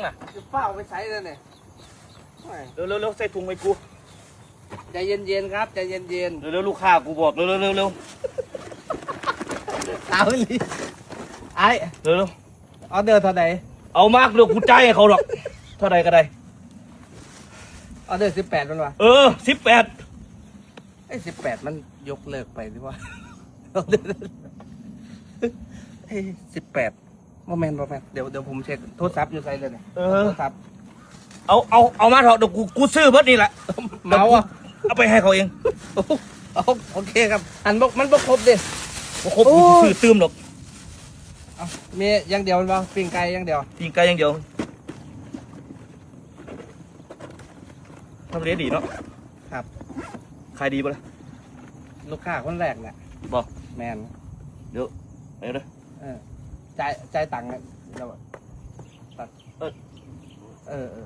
ຈະຟ້າວໄປໃສແລ້ວນີ້? ໂອ້ຍ ເລັວໆໆ ໃສ່ຖົງໃຫ້ກູ. ໃຈເຢັນໆ ຄັບ ໃຈເຢັນໆ ເລັວໆ ລູກຄ້າ ກູບອກ ເລັວໆໆ ເອົາອີ່ຫຼີ ອ້າຍ ເລັວໆ. ອໍເດີເທົ່າໃດ? ເອົາມາເລີຍ ກູຈ່າຍໃຫ້ເຂົາດອກ ເທົ່າໃດກໍໄດ້. ອໍເດີສິບແປດ ແມ່ນບໍ່? ເອີ ສິບແປດ. ເອີ ສິບແປດ ມັນຍົກເລີກໄປຫຼືວ່າ? ເອີ ສິບແປດ ບໍ່ແມ່ນ ບໍ່ແມ່ນ. ດຽວ ດຽວຜົມເຊັກ ໂທລະສັບຢູ່ໃສເລີຍນີ້? ເອີ ໂທລະສັບ ເອົາ ເອົາ ເອົາມາເຖາະ ດຽວກູ ກູຊື້ເບິດນີ້ແຫຼະ ເໝົາ ດຽວກູ ອະ ເອົາໄປໃຫ້ເຂົາເອງ. ໂອ້ ໂອເຄຄັບ. ອັນບໍ່ ມັນບໍ່ຄົບເດ້. ບໍ່ຄົບ ໂອ້ ກູຊິຊື້ຕື່ມດອກ. ເອົາ ມີຢ່າງດຽວແມ່ນບໍ່? ປີ້ງໄກ່ຢ່າງດຽວ? ປີ້ງໄກ່ຢ່າງດຽວ. ທຳເລດີເນາະ. ຄັບ. ຂາຍດີບໍ່ລະ? ລູກຄ້າຄົນແລກແຫຼະ. ບໍ່? ແມ່ນ. ດຽວ ໄປເດີ. ເອີ ຈ່າຍ ຈ່າຍຕັງແລ້ວ ແລ້ວ ເອີ ເອີ ເອີ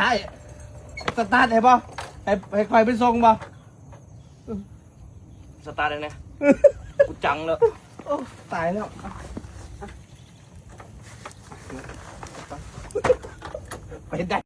ອ້າຍ ສະຕາດໃຫ້ບໍ່? ໃຫ້ ໃຫ້ຂ້ອຍໄປສົ່ງບໍ່? ສະຕາດແດ່ ກູຈັງແລ້ວ. ໂອ້ ຕາຍແລ້ວ. ໄປໄດ້.